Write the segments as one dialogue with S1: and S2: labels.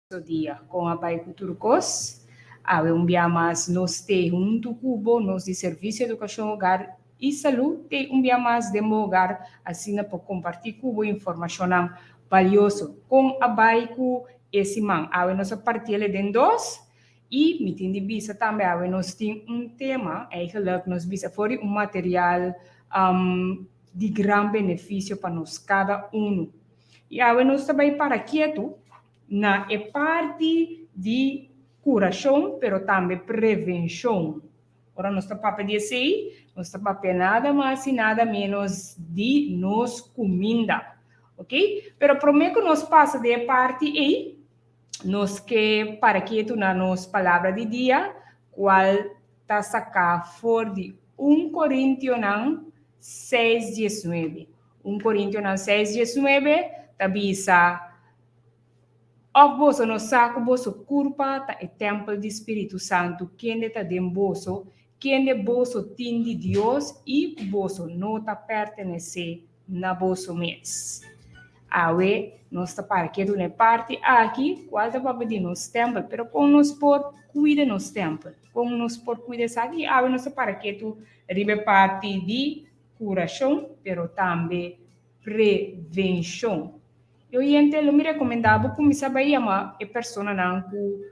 S1: Dia kon a bai ku tur kos. Awe un bia mas nos te huntu ku bo, nos di Servisio Edukashon Hogar i Salú te un bia mas den bo hogar asina pa kompartí ku bo informashonnan balioso. Kon a bai ku e siman? Awe nos a partiel e den dos i mi tin di bisa tambe awe nos tin un tema, eigenlijk nos bisa for di un material di gran benefisio pa nos kada unu. I awe nos ta bai para ketu na e parti di kurashon pero tambe prevenshon. Ora nos ta papia di esei, nos ta papia nada mas i nada ménos di nos kuminda. Ok? Pero promé ku nos pasa den e parti ei, nos ke para ketu na nos palabra di dia, kual ta saká for di un Korintionan seis diesnuebe. Un Korintionan seis diesnuebe ta bisa, Òf boso no sa ku boso kurpa ta e tèmpel di Spiritu Santu kende ta den boso, kende boso tin di Dios i ku boso no ta pertenesé na boso mes? Awe nos ta para ketu na e parti aki kual ta papia di nos tèmpel, pero kon nos por kuida nos tèmpel? Kon nos por kuida esaki? I awe nos ta para ketu riba e parti di kurashon, pero tambe prevenshon. E oyente, lo mi rekomendá bo kuminsá bai yama e personanan ku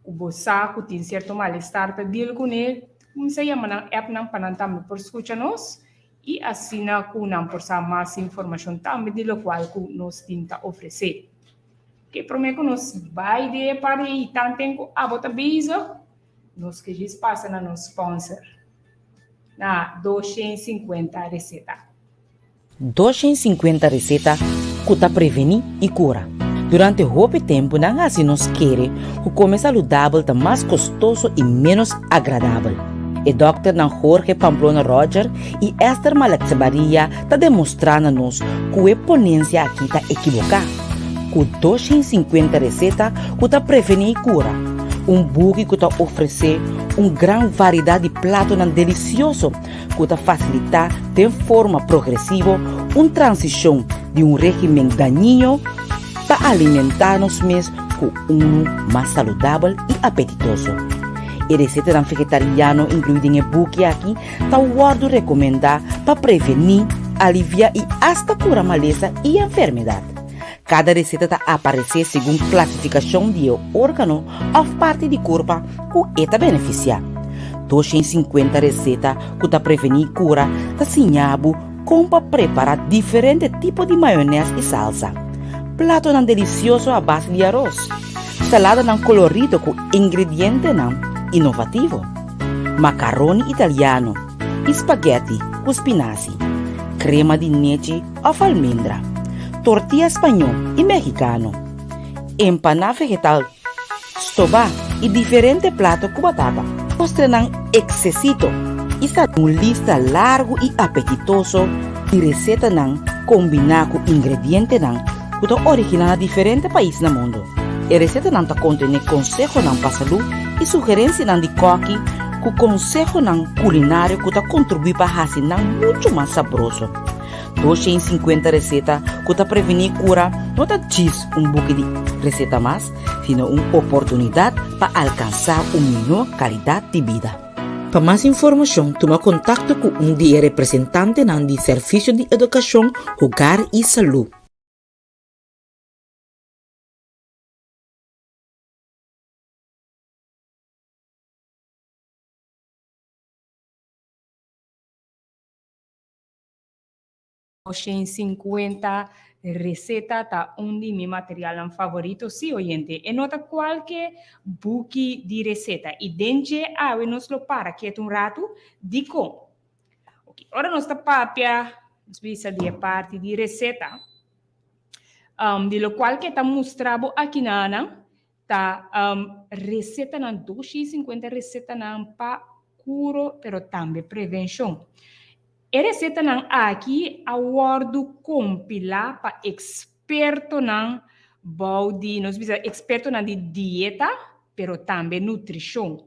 S1: ku bo sa ku tin sierto malestar ta deal kuné, kuminsá yama nan app nan pa nan tambe por skucha nos i asina ku nan por sa mas informashon tambe di lokual ku nos tin ta ofresé. Ke promé ku nos bai den e parti ei tanten ku abo ta bezig, nos ke djis pasa na nos sponsor na 250 Reseta.
S2: 250 reseta ku ta prevení i kura. Durante hopi tempu nan hasi nos kere ku kome saludabel ta mas kostoso i ménos agradabel. E dòkternan Jorge Pamplona Roger i Esther Malakzebaria ta demostrá na nos ku e ponensia akí ta ekiboká. Ku 250 reseta ku ta prevení i kura, un buki ku ta ofresé un gran variedat di platonan delisioso ku ta fasilitá den forma progresivo un transishon di un régimen dañino pa alimentá nos mes ku unu mas saludabel i apetitoso. E resetanan vegetariano inkluí den e buki aki ta wòrdu rekomendá pa prevení, aliviá i asta kura malesa i enfermedat. Kada reseta ta aparesé segun klasifikashon di e órgano òf parti di kurpa ku e ta benefisiá. 250 reseta ku ta prevení kura ta siña bo kon pa prepará diferente tipo di mayonès i salsa, platonan delisioso a base di aros, saladanan kolorido ku ingredientenan inovativo, makaroni italiano i spagèti ku spinasi, krema di nechi òf almendra, tortilla spañó i mexicano, empaná vegetal, stobá i diferente plato ku batata, postrenan eksesito i sa un lista largu i apetitoso di resetanan kombiná ku ingredientenan ku ta originá na diferente pais na mundu. E resetanan ta kontené konsehonan pa salú i sugerensianan di kòki ku konsehonan kulinario ku ta kontribuí pa hasi nan muchu mas sabroso. 250 reseta ku ta prevení kura no ta djis un buki di reseta mas, sino un oportunidat pa alkansá un mihó kalidat di bida. Pa mas informashon tuma kontakto ku un di e representantenan di Servisio di Edukashon, Hogar i Salú.
S1: 250 reseta ta un di mi materialnan favorito. Sí, oyente, e no ta kualke buki di reseta. I den dje awe nos lo para ketu un ratu. Dikon? Ok, ora nos ta papia, nos bisa di e parti di reseta, um, di lokual ke ta mustra bo akinanan, Ta resetanan, 250 resetanan pa kuro pero tambe prevenshon. E resetanan aki a wòrdu kompilá pa ekspertonan bou di, nos bisa ekspertonan di dieta pero tambe nutrishon.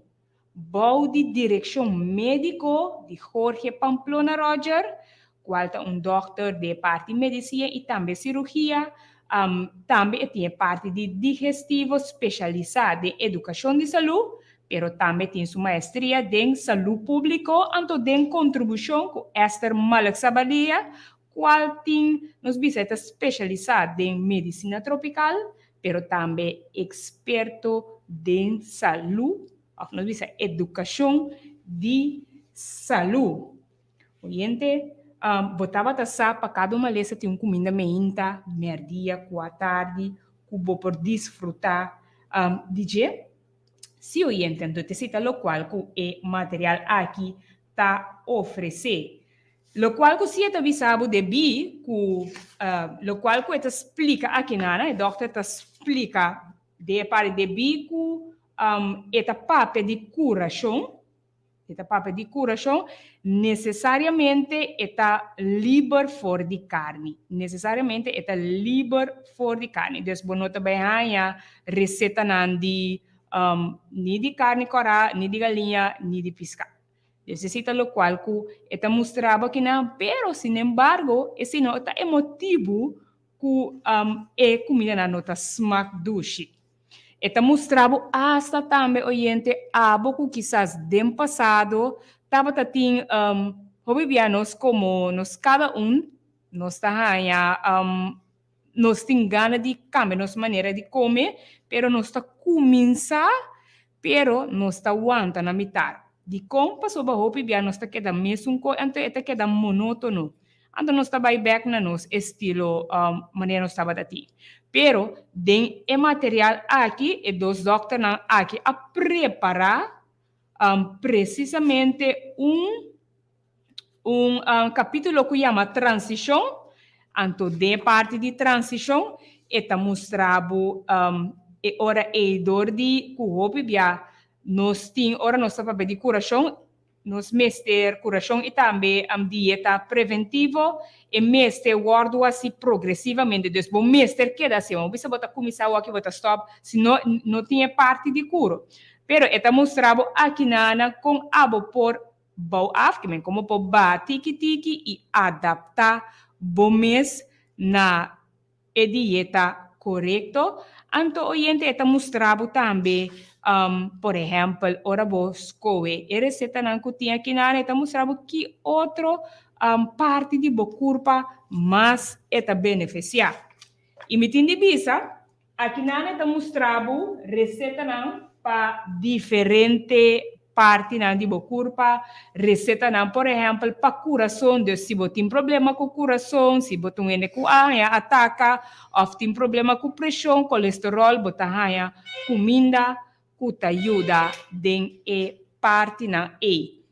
S1: Bou di direkshon médiko di Jorge Pamplona Roger, kual ta un dòkter den parti medisia i tambe sirugia. Tambe e tin e parti di digestivo spesialisá den edukashon di salú, pero tambe tin su maestria den salú públiko anto den kontribushon ku Esther Malek-Sabadia, kual tin, nos bisa e ta spesialisá den medisina tropikal, pero tambe eksperto den salú, òf nos bisa edukashon di salú. Oyente, bo tabata sa pa kada un malesa tin un kuminda meinta, mèrdia ku atardi ku bo por disfrutá di dje? Sí, oyente, anto ta esei ta lokual ku e material aki ta ofresé. Lokual ku sí e ta bisa bo debí ku lokual ku e ta splika akinan, e dòkter ta splika den e parti debí ku e ta papia di kurashon. E ta papia di kurashon, nesesariamente e ta liber for di karni. Nesesariamente e ta liber for di karni. Dus bo no ta bai haña resetanan di ni di karni kòrá, ni di galiña, ni di piská. Dus esei ta lokual ku e ta mustra bo akinan, pero sinembargo esei no ta e motibu ku e kumindanan no ta smak dushi. E ta mustra bo asta tambe, oyente, abo ku kisas den pasado tabata tin hopi bia nos komo nos kada un nos ta haña nos tin gana di kambia nos manera di kome, pero nos ta kuminsá pero nos ta wanta na mitar. Dikon? Pasobra hopi bia nos ta keda mesun kos, anto e ta keda monótono. Anto nos ta bai bek na nos estilo manera nos tabata tin. Pero den e material aki e dos dòkternan aki a prepará presisamente un un kapítulo ku yama Transishon. Anto den e parti di transishon e ta mustra bo e ora ei dor di ku hopi bia nos tin ora nos ta papia di kurashon. Nos mester kurashon i tambe dieta preventivo. E mester wòrdu hasi progresivamente. Dus bo mester keda hasi. Bo bisa bo ta kuminsá awor bo ta stòp si no no tin e parti di kuro. Pero e ta mustra bo akinana kon abo por bou af, ke men kon bo por baha tiki tiki i adaptá bo mes na e dieta korekto, anto oyente e ta mustra bo tambe, por ehèmpel, ora bo skohe e resetanan ku tin akinan, e ta mustra bo ki otro parti di bo kurpa mas e ta benefisiá. I mi tin di bisa, Akinan e ta mustra bo resetanan pa diferente partinan di bo kurpa, resetanan por ehèmpel pa kurason, dus si bo tin problema ku kurason, si bo ta un hende ku a haña ataka òf tin problema ku preshon, kolesteròl, bo ta haña kuminda ku ta yuda den e partinan ei.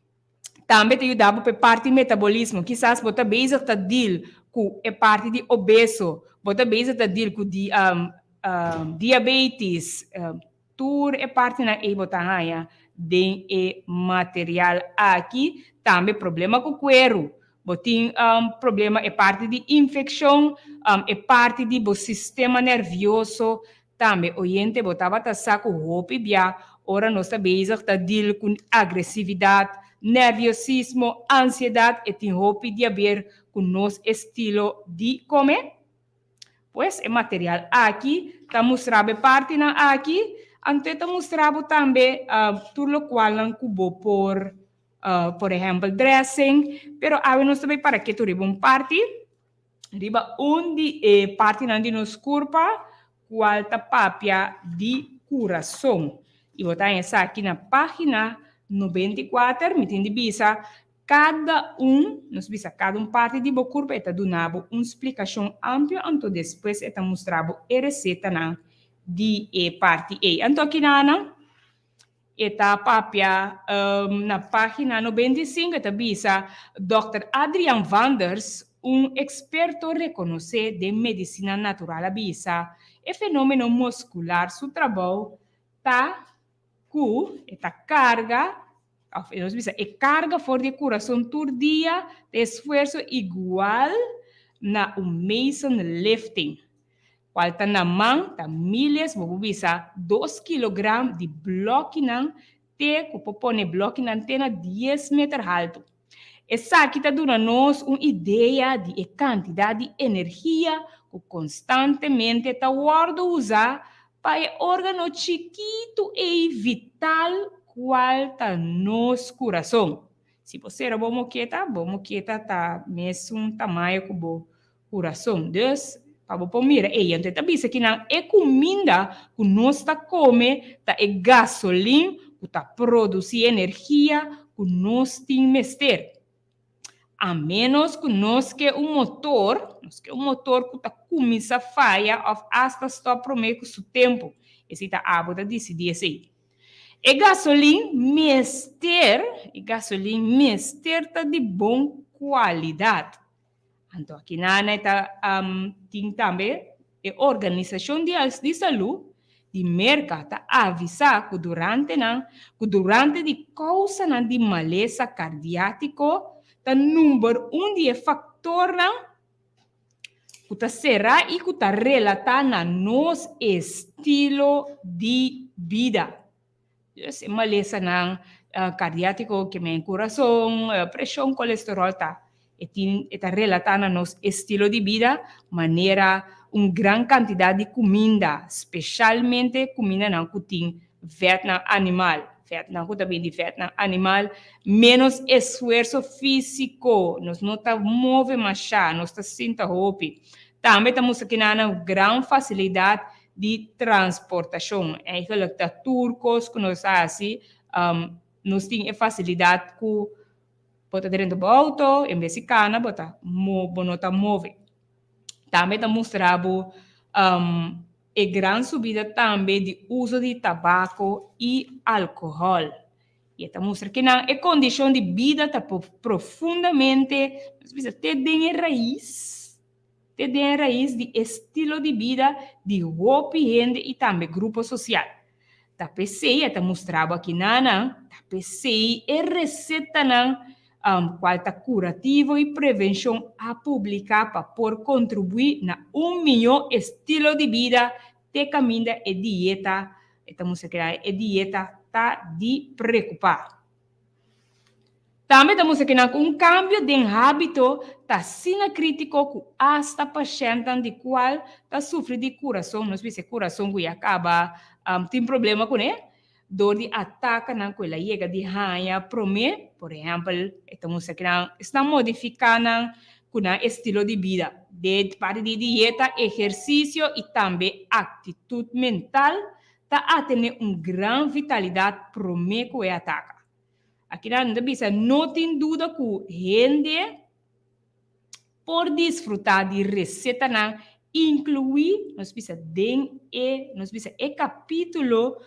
S1: Tambe ta yuda bo pa e parti metabolismo. Kisas bo ta bezig ta deal ku e parti di obeso, bo ta bezig ta deal ku di diabetes, tur e partinan ei bo ta haña den e material aki. Tambe problema ku kueru, bo tin problema e parti di infekshon, e parti di bo sistema nervioso. Tambe oyente bo tabata sa ku hopi bia ora nos ta bezig ta deal ku agresividat, nerviosismo, ansiedat e tin hopi di haber ku nos estilo di kome? Pues e material aki ta mustra bo e partinan aki, anto e ta mustra bo tambe tur lokualnan ku bo por, por ehèmpel dressing, pero awe nos ta bai para ketu riba un parti. Riba un di e partinan di nos kurpa kual ta papia di kurason. I bo ta haña esaki na página 94. Mi tin di bisa kada un, nos bisa kada un parti di bo kurpa e ta duna bo un splikashon amplio anto despues e ta mustra bo e resetanan di e parti ei. Anto akinanan E ta papia na pagina 95, e ta bisa, Dòkter Adriaan Vanders, un eksperto rekonosé den medisina natural a bisa, E fenómeno muskular su trabou ta ku e ta karga, òf nos bisa e karga for di e kurason tur dia ta esfuerso igual na un mason lifting. Cual ta na man ta miles, bo por bisa dos kilogram di blokinan te cu por pone blokinan te na dies meter halto. Esaki ta duna nos un idea di e cantidad di energia ku konstantemente ta wòrdu usá pa e órgano chikitu ei vital kual ta nos kurason. Si bo sera bo moketa, bo moketa ta mesun tamaño ku bo kurason. Dus, pa bo por mira ei, anto e ta bisa kinan e kuminda ku nos ta kome ta e gasolin ku ta produsí energia ku nos tin mester. A ménos ku nos ke un motor, nos ke un motor ku ta kuminsá faya òf asta stòp promé ku su tempu. Esei ta abo ta disidí esei. E gasolin mester, e gasolin mester ta di bon kualidat. Anto akinan e ta tin tambe e Organisashon di di Salú di Merka ta avisá ku durante nan ku durante di kousanan di malesa kardiátiko ta number un di e faktornan ku ta será i ku ta relatá na nos estilo di bida. Dus e malesanan kardiátiko, ke men kurason, preshon, kolesteròl ta e tin e ta relatá na nos estilo di bida manera un gran kantidat di kuminda, speshalmente kumindanan ku tin vètnan animal, vètnan ku ta bini di vètnan animal, ménos esfuerso físiko, nos no ta move mashá, nos ta sinta hopi. Tambe ta mustra kinan gran fasilidat di transportashon. Eigenlijk ta tur kos ku nos a hasi, nos tin e fasilidat ku bo ta drenta bo outo, en bes di kana bo ta bo no ta move. Tambe ta mustra bo e gran subida tambe di uso di tabako i alkohòl. I e ta mustra ke nan e kondishon di bida ta profundamente, nos bisa te den e rais, te den e rais di estilo di bida di hopi hende i tambe grupo sosial. Ta p'esei e ta mustra bo aki nanan, ta p'esei e resetanan kual ta kurativo i prevenshon a publiká pa por kontribuí na un mihó estilo di bida te kaminda e dieta, e ta mustra keda e dieta ta di preokupá. Tambe ta mustra kinan ku un kambio den hábito ta asina krítiko ku asta pashèntnan di kual ta sufri di kurason, nos bisa e kurason ku ya kaba tin problema kuné, dor di atakanan ku el a yega di haña promé, por ehèmpel, e ta mustra kinan esnan modifiká nan ku nan estilo di bida, den parti di dieta, ehersisio i tambe aktitut mental ta atené un gran vitalidat promé ku e ataka. Akinan ta bisa no tin duda ku hende por disfrutá di resetanan inkluí, nos bisa den e, nos bisa e kapítulo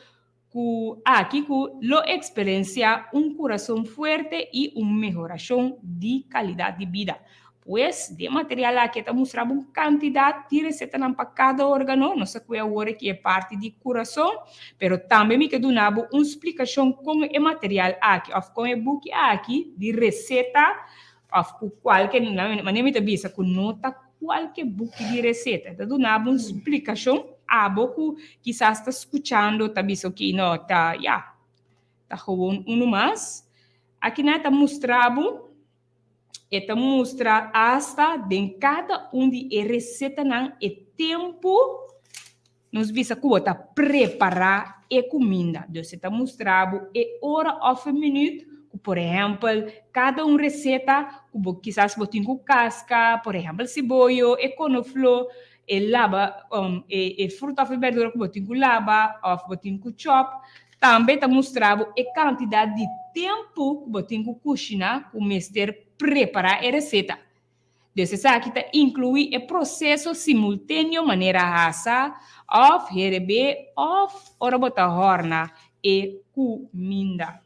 S1: ku aki ku lo eksperensiá un kurason fuerte i un mehorashon di kalidat di bida. Pues, den material aki e ta mustra bo un kantidat di resetanan pa kada organo. Nos ta kue awor aki e parti di kurason, pero tambe mi ke duna bo un splikashon kon e material aki òf kon e buki aki di reseta òf ku kualke, manera mi ta bisa ku no ta kualke buki di reseta. E ta duna bo un splikashon abo ku kisas ta skuchando ta bisa oke no ta ya, ta gewoon unu mas. Aki nan e ta mustra bo. E ta mustra asta den kada un di e resetanan e tempu nos bisa ku bo ta prepará e kuminda. Dus e ta mustra bo e ora òf e minüt ku por ehèmpel kada un reseta ku bo kisas bo tin ku kaska, por ehèmpel siboyo, e konofló, e laba e fruta òf e bèrdura ku bo tin ku laba òf bo tin ku chòp. Tambe ta mustra bo e kantidat di tempu ku bo tin ku kushiná ku mester prepará e reseta. Dus esaki ta inkluí e proseso simultáneo manera hasa òf herebé òf ora bo ta hòrna e kuminda.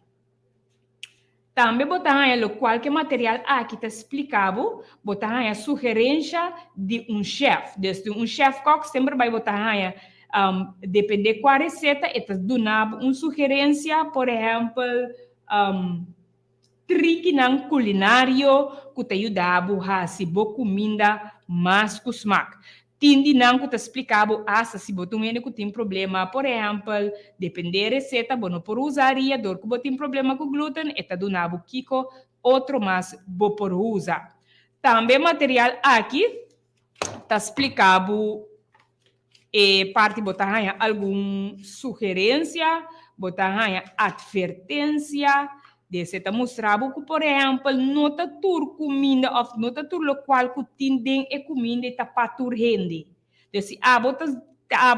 S1: Tambe bo ta haña lokual ku e material aki ta splika bo, bo ta haña sugerensha di un shèf. Dus di un shèf kòk semper bai bo ta haña dependé kua reseta e ta duna bo un sugerensia, por ehèmpel trikinan kulinario ku ta yuda bo hasi bo kuminda mas ku smak. Tin di nan ku ta splika bo asta si bo ta un hende ku tin problema, por ehèmpel, dependé e reseta bo no por usa haria dor ku bo tin problema ku gluten, e ta duna bo kiko otro mas bo por usa. Tambe material aki. Ta splika bo e parti, bo ta haña algun sugerensia, bo ta haña atvertensia. Dese ta mustra bo ku, por ehèmpel, no ta tur kuminda òf no ta tur lokual ku tin den e kuminda ta pa tur hende. Dus si abo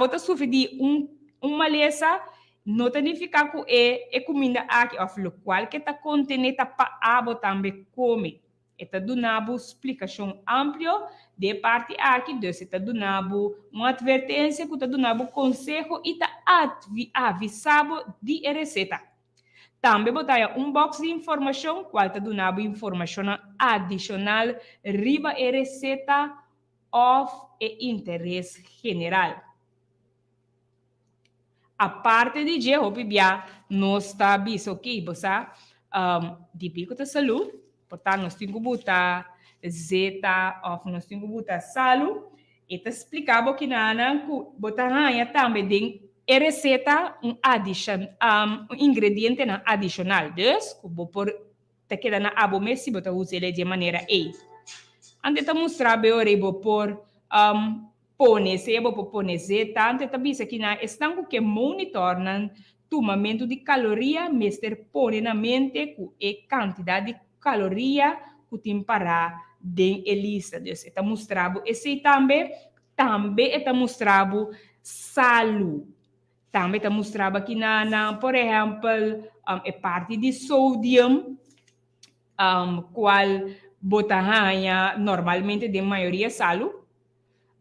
S1: ta sufri di un malesa, no ta nifiká ku e kuminda aki òf lokual ku ta kontené ta pa abo tambe kome. E ta duna bo splikashon amplio di e parti aki, dus e ta duna bo un atvertensia ku ta duna bo konseho i ta avisá bo di e reseta. Tambe bo ta haña un box di informashon, kual ta duna bo informashon adishonal riba e reseta òf e interes general. Aparte di dje, hopi bia nos ta bisa, ok, bo sa, di piko ta salú, portanto nos tin ku buta zeta òf nos tin ku buta salu, e ta splika bo kinanan ku bo ta haña tambe den e reseta un adishon, un ingredientenan adishonal. Dus, ku bo por ta keda na abo mes si bo ta usa di manera ei. Anto ta mustra bo ora bo por pone se bo por pone zeta, anto ta bisa ku na esnan ku ke monitor nan tumamentu di kaloria mester pone na mente ku e kantidat di kaloria ku tin pará den e lista. Dus e ta mustra bo esei tambe, tambe e ta mustra bo salu. Tambe ta mustra bo aki na, por ehèmpel, e parti di sodium, kual bo ta haña normalmente den mayoria salu,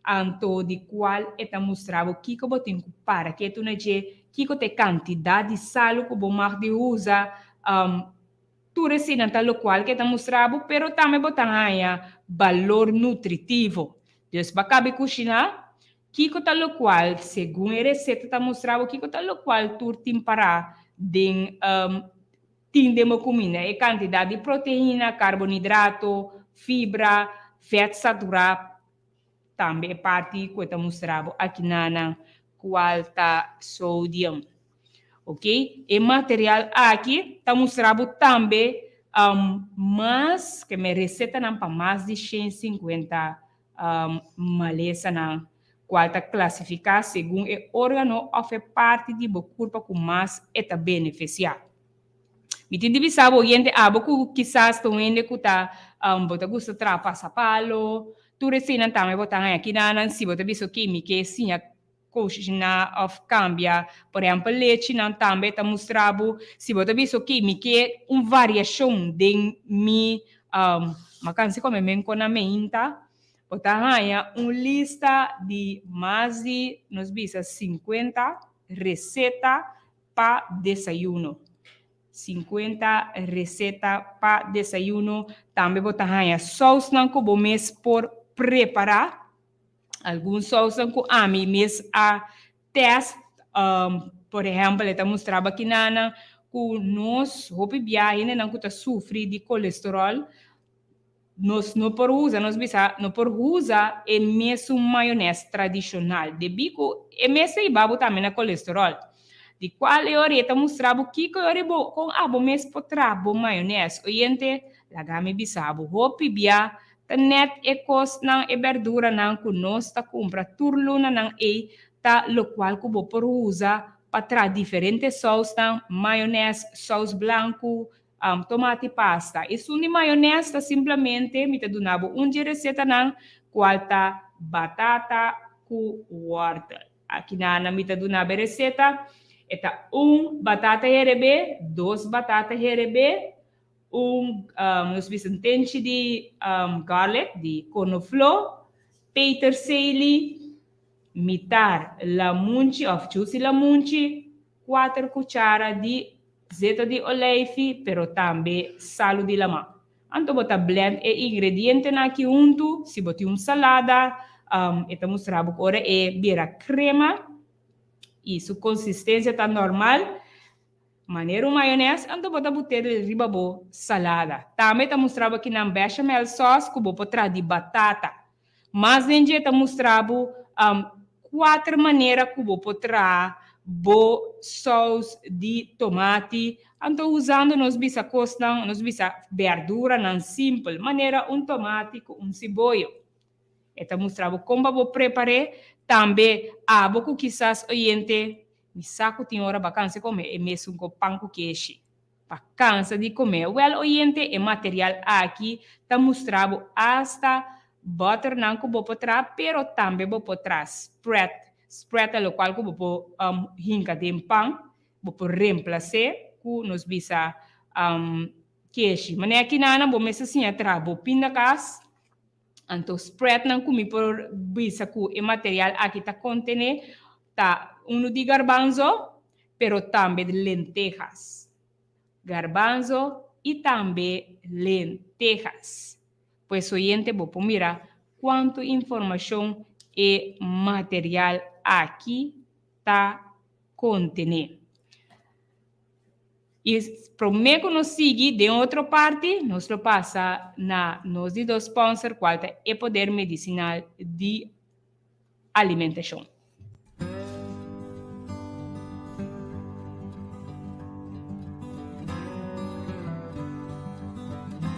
S1: anto di kual e ta mustra bo kiko bo tin ku para ketu na dje, kiko ta e kantidat di salu ku bo mag di usa, tur eseinan ta lokual ku e ta mustra bo, pero tambe bo ta haña balor nutritivo. Dus bo a kaba kushiná, kiko ta lokual, segun e reseta ta mustra bo, kiko ta lokual tur tin pará den tin den bo kuminda, e kantidat di proteina, karbohidrato, fibra, vèt saturá, tambe e parti ku ta mustra bo aki na kual ta sodium. Ok? E material aki ta mustra bo tambe mas ku e resetanan pa mas di 150 malesanan, kual ta klasifiká segun e órgano òf e parti di bo kurpa ku mas e ta benefisiá. Mi tin di bisa bo, oyente, abo ku kisas ta un hende ku ta bo ta gusta traha pasapalo, tur eseinan tambe bo ta haña akinan. Si bo ta bisa, ok, mi ke siña kushiná òf kambia, por ehèmpel, lechinan, tambe ta mustra bo. Si bo ta bisa, ok, mi ke un variashon den mi m'a kansa kome menkon na meinta, bo ta haña un lista di mas di, nos bisa, 50 reseta pa desayuno. 50 reseta pa desayuno. Tambe bo ta haña sousnan ku bo mes por prepará. Algun sousnan ku ami mes a test, por ehèmpel, e ta mustra bo akinan ku nos hopi bia hendenan ku ta sufri di kolesterol, nos no por usa, nos bisa, no por usa e mesun mayones tradishonal, debí ku e mes ta hiba bo tambe na kolesterol. Di kual e ora e ta mustra bo kiko e ora bo kon abo mes por traha bo mayones. Oyente, laga mi bisa bo, hopi bia ta nèt e kosnan, e berduranan ku nos ta kumpra tur lunanan ei ta lokual ku bo por usa pa traha diferente sousnan, mayones, sous blanku, tomati pasta. Esun di mayones ta simplemente mi ta duna bo un di resetanan, kual ta batata ku wòrtel. Akinan mi ta duna bo e reseta. E ta un batata herebé, dos batata herebé, un nos bisa un tenchi di garlic, di konofló, peterselie, mitar lamunchi òf juice lamunchi, 4 kuchara di zeta di oleifi, pero tambe salu di laman. Anto bo ta blend e ingredientenan aki huntu. Si bo tin un salada, e ta mustra bo ora e bira krema i su konsistensia ta normal, manera un mayones, anto bo ta but'é riba bo salada. Tambe ta mustra bo akinan bechamel sauce ku bo por traha di batata. Mas den dje ta mustra bo kuater manera ku bo por traha bo saus di tomati, anto usando, nos bisa, kosnan, nos bisa, berduranan simpel, manera un tomati ku un siboyo. E ta mustra bo kon pa bo prepar'é. Tambe abo ku kisas oyente, mi sa ku tin ora bo a kansa kome e mesun ku pan ku keshi. Pa kansa di kome. Wèl oyente, e material aki ta mustra bo asta bòternan ku bo por traha, pero tambe bo por traha spread. Spread ta lokual ku bo por hinka den pan, bo por remplas'é ku nos bisa keshi. Manera kinana bo mester siña traha bo pindakaas. Anto spreadnan ku mi por bisa ku e material aki ta kontené ta unu di garbanzo, pero tambe di lentejas. Garbanzo i tambe lentejas. Pues oyente bo por mira kuantu informashon e material aki ta kontené. I promé ku nos sigui den otro parti, nos lo pasa na nos di dos sponsor kual ta e Poder Medisinal di Alimentashon.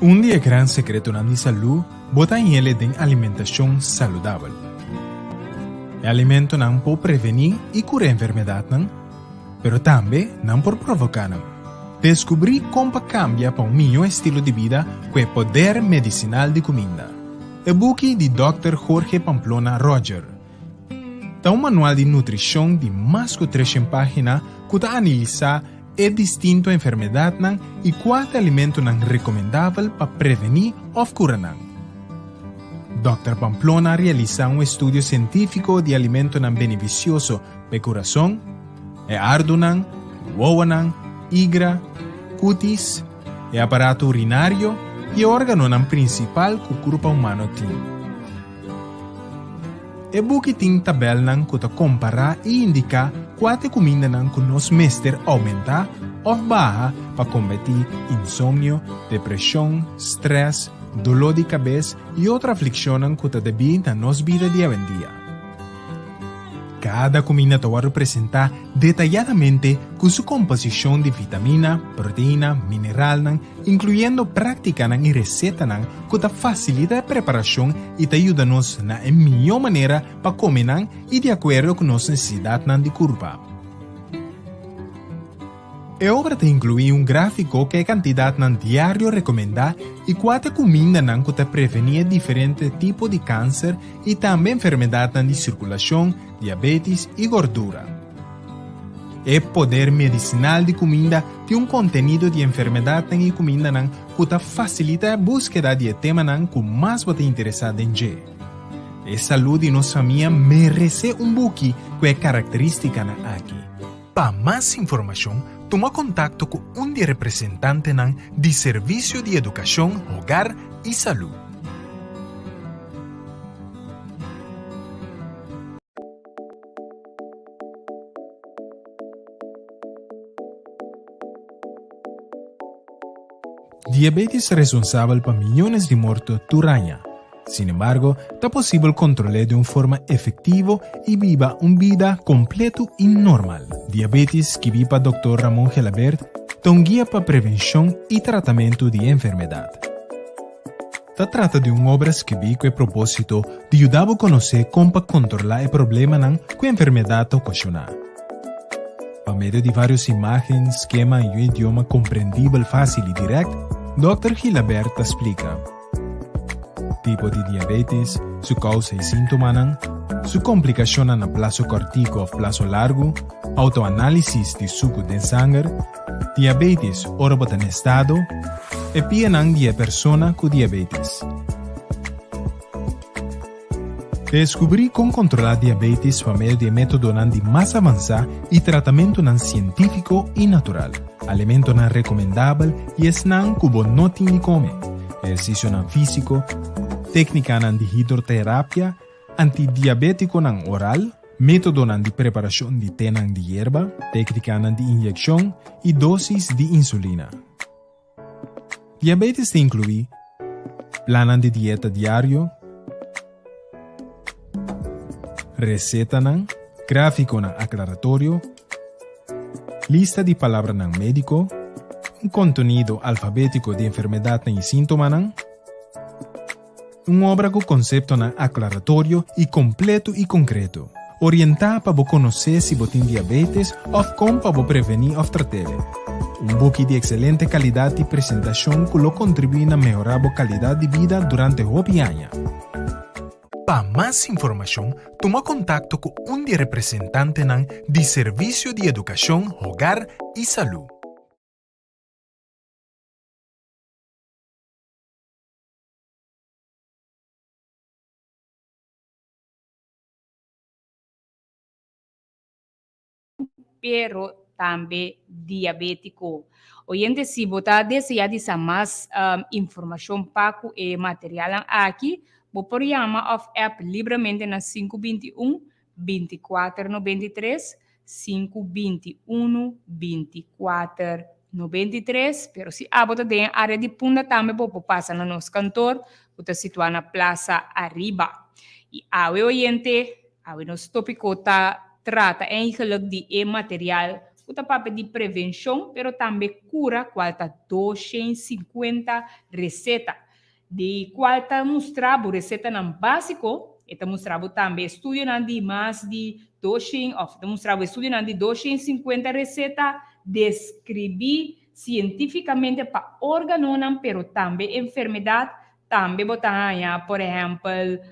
S3: Un di e gran sekretonan di salú bo ta hañ'el den alimentashon saludabel. E alimentonan por prevení i kura enfermedatnan, Pero tambe nan por provoká nan. Deskubrí kon pa kambia pa un mihó estilo di bida ku e poder medisinal di kuminda. E buki di Dòkter Jorge Pamplona Roger ta un manual di nutrishon di mas ku treshen página ku ta analisá e distinto enfermedatnan i kua ta alimentonan rekomendabel pa prevení òf kura nan. Dòkter Pamplona a realisá un estudio sientífiko di alimentonan benefisioso pa e kurason, e ardunan, wowonan, igra, kutis, e aparato urinario i e órganonan prinsipal ku kurpa humano tin. E buki tin tabèlnan ku ta kompará i indiká kua ta e kumindanan ku nos mester oumentá òf baha pa kombatí insomnio, depreshon, strès, doló di kabes i otro aflikshonnan ku ta debí na nos bida di awendia. Kada kuminda ta wòrdu presentá detayadamente ku su komposishon di vitamina, proteina, mineralnan, inkluyendo práktikanan i resetanan ku ta fasilita e preparashon i ta yuda nos na e mihó manera pa kome nan i di akuerdo ku nos nesesidatnan di kurpa. E obra ta inkluí un gráfiko ku e kantidatnan diario rekomendá i kua ta e kumindanan ku ta prevení e diferente tipo di kanser i tambe enfermedatnan di sirkulashon, diabetis i gordura. E poder medisinal di kuminda tin un kontenido di enfermedatnan i kumindanan ku ta fasilitá e búskeda di e temanan ku mas bo ta interesá den dje. E salú di nos famia meresé un buki ku e karakterístikanan aki. Pa mas informashon, tuma kontakto ku un di e representantenan di Servisio di Edukashon, Hogar i Salú. Diabetes ta responsabel pa miyones di morto tur aña. Sin embargo, ta posibel kontrol'é den un forma efektivo i biba un bida kompleto i normal. Diabetes, skibí pa Dòkter Ramon Gelabert, ta un guia pa prevenshon i tratamentu di e enfermedat. Ta trata di un obra skibí ku e propósito di yuda bo konosé kon pa kontrolá e problemanan ku e enfermedat ta okashoná. Pa medio di vários imágen, skema i un idioma komprendibel fásil i dirèkt, Dòkter Gilabert ta splika tipo di diabetes, su kousa i síntomanan, su komplikashonnan na plaso kòrtiku òf plaso largu, outoanálisis di suku den sanger, Diabetes ora bo ta na estado, e pianan di e persona ku diabetes. Deskubrí kon kontrolá diabetes pa medio di e métodonan di mas avansá i tratamentunan sientífiko i natural, alimentonan rekomendabel i esnan ku bo no tin di kome, ehersisionan físiko, téknikanan di hidroterapia, Antidiabétikonan oral, métodonan di preparashon di tenan di yerba, téknikanan di inyekshon i dósis di insulina. Diabétis ta inkluí, plannan di dieta diario, resetanan, gráfikonan aklaratorio, lista di palabranan médiko, un kontenido alfabétiko di enfermedatnan i síntomanan. Un obra ku konseptonan aklaratorio i kompleto i konkreto. Orientá pa bo konosé si bo tin diabetes òf kon pa bo prevení òf trat'é. Un buki di ekselente kalidat di presentashon ku lo kontribuí na mehorá bo kalidat di bida durante hopi aña. Pa mas informashon tuma kontakto ku un di e representantenan di Servisio di Edukashon, Hogar i Salú.
S1: Pero tambe diabétiko. Oyente si bo ta desea di sa mas informashon pa ku e materialnan aki, bo por yama òf app libremente na 521 24 93, 521 24 93. Pero si abo ta den e área di Punda tambe bo por pasa na nos kantor ku ta situá na Plaza Ariba. I awe oyente, awe nos tópiko ta trata eigenlijk di e material ku ta papia di prevenshon pero tambe kura kual ta 250 reseta di kual ta mustra bo resetanan básiko, e ta mustra bo tambe estudionan di mas di 200 òf ta mustra bo estudionan di 250 reseta deskribí sientífikamente pa órganonan pero tambe enfermedat. Tambe bo ta haña, por ehèmpel,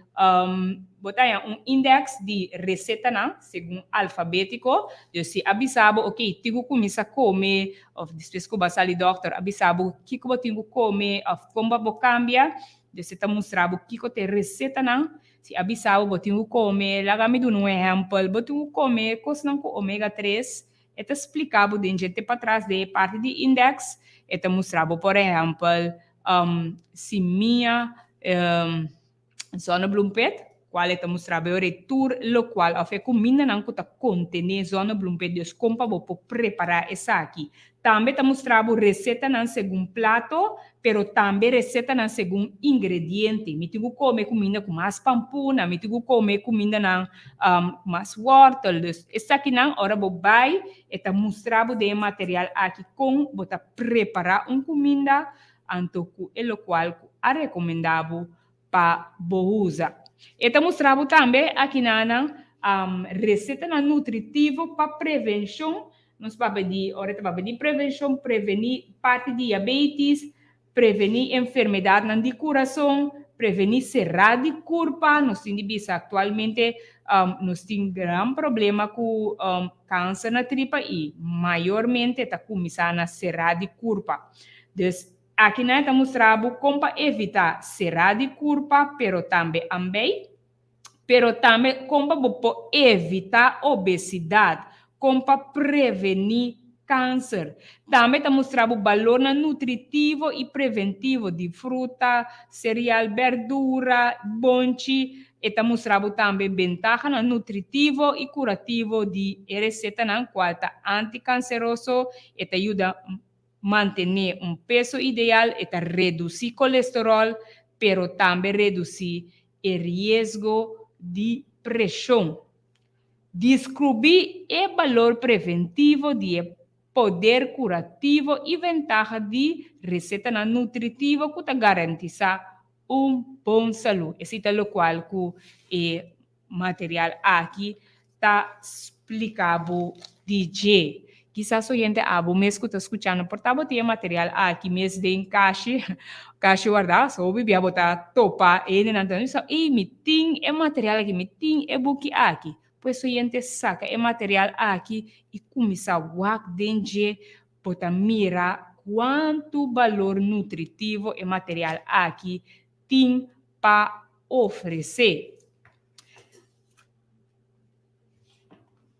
S1: bo ta haña un indèks di resetanan segun alfabétiko. Dus si a bisa bo, oké, tin ku kuminsá kome, òf despues ku bo a sali dòkter a bisa bo kiko bo tin ku kome òf kon bo bo kambia, dus e ta mustra bo kiko ta e resetanan. Si a bisa bo bo tin ku kome, laga mi duna un ehèmpel, bo tin ku kome kosnan ku omega tres, E ta spliká bo den dje te patras den e parti di indèks, e ta mustra bo por ehèmpel simia zonnebloempit, kual e ta mustra bo e tur lokual òf e kumindanan ku ta kontené zonnebloempit, dus kon pa bo por prepará esaki. Tambe ta mustra bo resetanan segun plato, pero tambe resetanan segun ingrediente. Mi tin ku kome kuminda ku mas pampuna, mi tin ku kome kumindanan ku mas wòrtel. Dus esakinan ora bo bai e ta mustra bo den e material aki kon bo ta prepará un kuminda anto ku e lokual ku a rekomendá bo pa bo usa. E ta mustra bo tambe akinanan resetanan nutritivo pa prevenshon. Nos papia di, ora ta papia di prevenshon, prevení parti di diabetis, prevení enfermedatnan di kurason, prevení será di kurpa. Nos tin di bisa aktualmente nos tin gran problema ku kanser na tripa i mayormente ta kuminsá na será di kurpa. Dus akinan e ta mustra bo kon pa evitá será di kurpa pero tambe ambei. Pero tambe kon pa bo por evitá obesidat, kon pa prevení kanser. Tambe ta mustra bo balornan nutritivo i preventivo di fruta, sereal, berdura, bonchi. E ta mustra bo tambe bentahanan nutritivo i kurativo di e resetanan kual ta antikanseroso, e ta yuda mantené un peso ideal, e ta redusí kolesteròl, pero tambe redusí e riesgo di preshon. Deskrubí e balor preventivo di e poder kurativo i ventaha di resetanan nutritivo ku ta garantisá un bon salú. Esei ta lokual ku e Material aki ta splica bo di dje. Kisas oyente abo mes cu ta scuchando por ta bo tin e material aki mes den cashi, cashi warda, so hopi bia bo ta topa hendenan ta bisa, ey mi tin e material aki, mi tin e buki aki. Pues oyente saca e material aki y cuminsa wak den dje, bo ta mira cuanto balor nutritivo e material aki tin pa ofresé.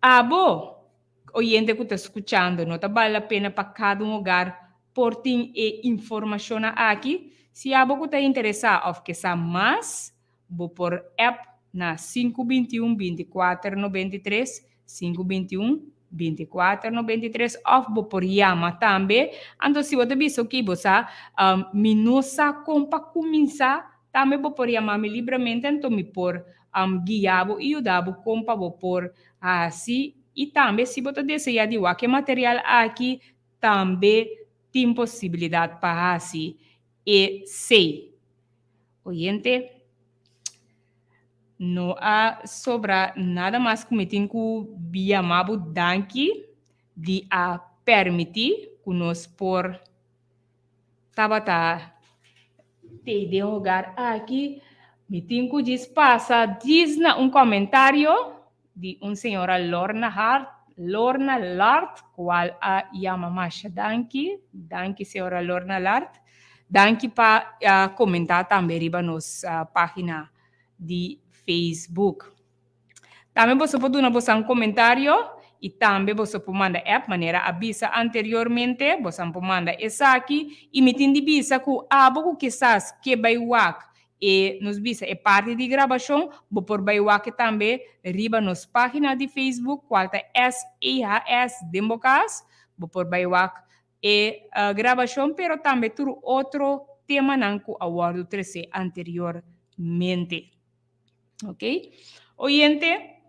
S1: Abo, oyente ku ta skuchando, no ta bal la pena pa kada un hogar por tin e informashonnan aki? Si abo ku ta interesá òf ke sa mas, bo por app na 521 24 93, 521 24 93, òf bo por yama tambe. Anto si bo ta bisa oke bo sa, mi no sa kon pa kuminsá, Tambe bo por yama mi libremente anto mi por guia bo i yuda bo kon pa bo por hasi. I tambe si bo ta desea di wak e material aki tambe tin posibilidat pa hasi esei. Oyente. No a sobra nada mas ku mi tin ku yama bo danki di a permití ku nos por tabata tei den hogar aki. Mi tin ku djis pasa djis na un komentario di un señora Lorna Hart, Lorna Lart, kual a yama masha danki. Danki señora Lorna Lart. Danki pa komentá tambe riba nos página di Facebook. Tambe boso por duna bosan komentario i tambe boso por manda app manera a bisa anteriormente, bosan por manda esaki i mi tin di bisa ku abo ku kisas ke bai wak e nos bisa e parti di grabashon bo por bai wak e tambe riba nos pagina di Facebook kual ta SEHS den bo kas, bo por bai wak e grabashon pero tambe tur otro temanan ku a wòrdu tresé anteriormente. Ok. Oyente,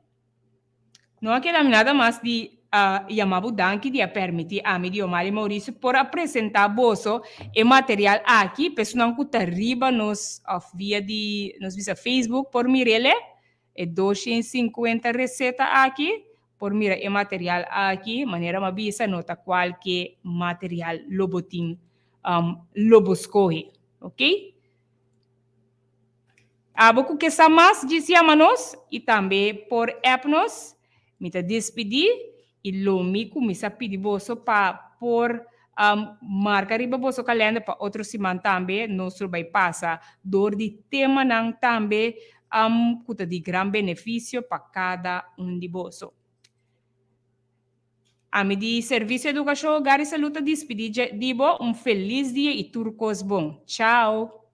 S1: no a keda mi nada mas di a yama bo danki di a permiti ami Diomari Mauricio por a presenta boso e material aki pa esunnan ku ta riba nos of via di nos bisa Facebook por mirele e 250 reseta aki por mira e material aki manera mi a bisa no ta kualke material lo bo tin lo bo skohe ok. Abo ku ke sa mas djis yama nos i tambe por app nos. Mi ta despidí i lo mi kuminsá pidi boso pa por marka riba boso kalènder pa otro siman tambe nos lo bai pasa dor di temanan tambe ku ta di gran benefisio pa kada un di boso. Ami di Servisio Edukashon Hogar i Salud ta dispidí di bo. Un felis dia i tur kos bon. Chao!